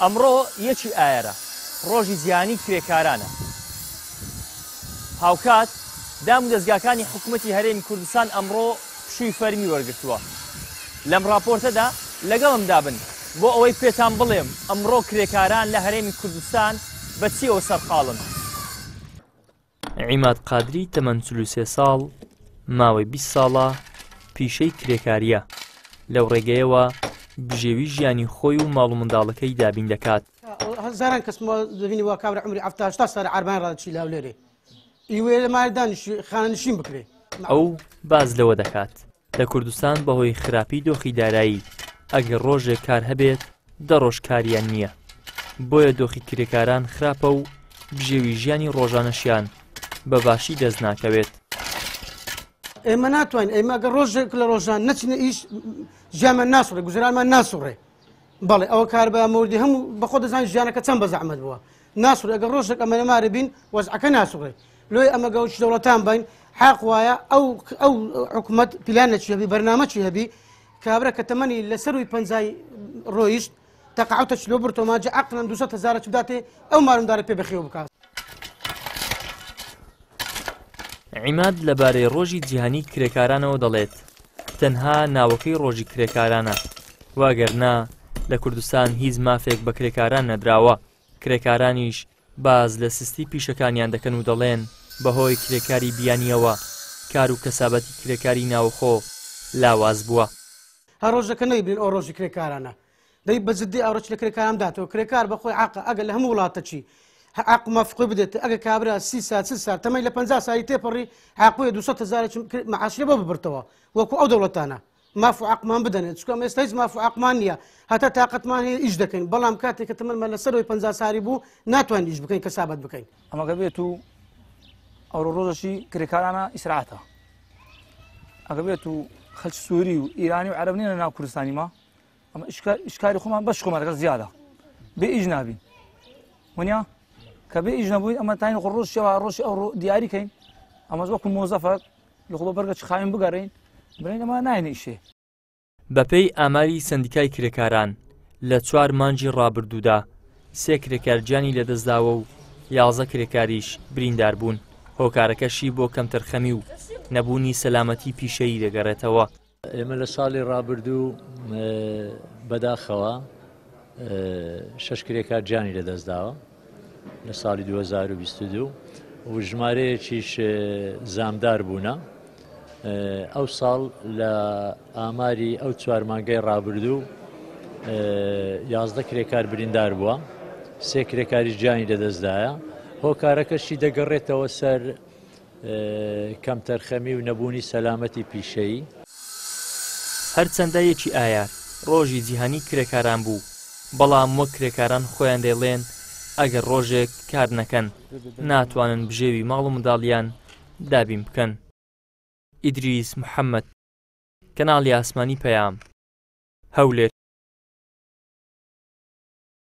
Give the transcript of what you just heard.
ئەمڕۆ یەکی ئایارە، ڕۆژی جیهانی کرێکارانە. هاوکات دام و دەزگاکانی حکومەتی هەرێمی کوردستان ئەمڕۆ پشووی فەرمی وەرگرتووە. لەم ڕاپۆرتەدا لەگەڵمدا بن بۆ ئەوەی پێتان بڵێم ئەمڕۆ کرێکاران لە هەرێمی کوردستان بە چییەوە سەرقاڵن. عیماد قادری تەمەن 43 ساڵ، ماوەی 20 ساڵە پیشەی کرێکارییە، لەو ڕێگەیەوە بژێوی ژیانی خۆی و ماڵ و منداڵەکەی دابین دەکات. هەزاران کەس دەبینی وا کابرا عمری 70 80 ساڵە عەربان ڕادەچی لە هەولێرێ ئیوێ لە ماڵ دانیشی خانەنشین بکرێ. ئەو باس لەوە دەکات، لە کوردستان بەهۆی خراپی دۆخی دارایی ئەگەر ڕۆژێک کار هەبێت دە ڕۆژ کاریان نییە، بۆیە دۆخی کرێکاران خراپە و بژێوی ژیانی ڕۆژانەشیان بە باشی دەست ناکەوێت. ئێمە ناتوانین، ئێمە گەر ڕۆژێک لە ڕۆژان نەچینە ئیش ژیانمان ناسوڕێ، گوزەرانمان ناسوڕێ. بەڵێ ئەوە کار بە مۆردی هەموو بەخۆ دەزانین ژیانەکە چەند بە زەحمەت بووە. ناسوڕێ ئەگەر ڕۆژێک ئەمە نەمارە بین وەزعەکە ناسوڕێ. لۆی ئەمە گەوچ دەوڵەتان بین حەق وایە ئەو ئەو حکومەت پلانێکی هەبی بەرنامەکی هەبی کابرا کە تەمەنی لەسەروی پەنجای ڕۆیشت تەقاعوتە چلۆ برتۆ ماجە عەقڵەن 200 هەزارە چ بداتێ ئەو مارمدارە پێ بەخێو بکات. عیماد لەبارەی ڕۆژی جیهانی کرێکارانەوە دەڵێت، تەنها ناوەکەی ڕۆژی کرێکارانە و ئەگەرنا لە کوردستان هیچ مافێک بە کرێکاران نەدراوە، کرێکارانیش باس لە سستی پیشەکانیان دەکەن و دەڵێن، بەهۆی کرێکاری بیانییەوە کار و کەسابەتی کرێکاری ناوخۆ لاواز بووە. هەر ڕۆژەکە نەیبرین ئەو ڕۆژی کرێکارانە دەی بە جدی ئاوڕچ لە کرێکاران داتەوە کرێکار بەخۆی عاقە ئەگەر لە هەموو وڵاتەکی عاق مافی خۆی بدێت ئەگە کابرا سی سال چل سال تەمەی لە 50 سالی تێپەڕی عاقویە 200 هەزار معاشی بۆ ببرتەوە وەکو ئەو دەوڵەتانە ماف و عەقمان بدەنێت چونکە ئەمە ئێستا هیچ ماف و عەقمان نییە هەتا تاقەتمان هەیە ئیش دەکەین بەڵام کاتێک کە تەمەنمان لەسەرەوەی 50 سالی بوو ناتوانین ئیش بکەین کەسابەت بکەین ئەمەگە بێت و ئەوڕۆ ڕۆژەشی کرێکارانە ئیسراعەتە ئەگە بێت و خەلکی سووری و ئیرانی و عەرەب نێنە ناو کوردستانی ما ئەمە ئیشکاری خۆمان بەش خۆمان لەگەڵ زیادە بێ ئیش نابین ونیا کە بێ ئیش نەبووین ئەمە تاین خۆ ڕۆژ شەوە ڕۆژی ئەو دیاری کەین ئەمە وەکو مۆزەفە لە خۆ بە بەرگە چ خاوێن بگەڕین بڵێن ئەمە ناینە ئیشێ. بەپێی ئاماری سەندیکای کرێکاران، لە چوار مانگی ڕابردوودا سێ کرێکار گیانی لەدەستداوە و 11 کرێکاریش بریندار بوون، هۆکارەکەشی بۆ کەمتەرخەمی و نەبوونی سەلامەتی پیشەیی دەگەڕێتەوە. ئێمە لە ساڵی ڕابردوو بەداخەوە شەش کرێکار گیانی لەدەستداوە لە ساڵی 2022 و ژمارەیەکیش زامدار بوونە. ئەو ساڵ لە ئاماری ئەو چوار مانگەی ڕابردوو یازدە کرێکار بریندار بووە، سێ کرێکاریش گیانی لەدەستدایە. هۆکارەکەشی دەگەڕێتەوە سەر کەمتەرخەمی و نەبوونی سەلامەتی پیشەیی. هەرچەندە یەکی ئایار ڕۆژی جیهانی کرێکاران بوو، بەڵام وەک کرێکاران خۆیان دەیڵێن ئەگەر ڕۆژێک کار نەکەن ناتوانن بژێوی ماڵ و منداڵیان دابین بکەن. ئیدریس محەمەد، کەناڵی ئاسمانی پەیام، هەولێر.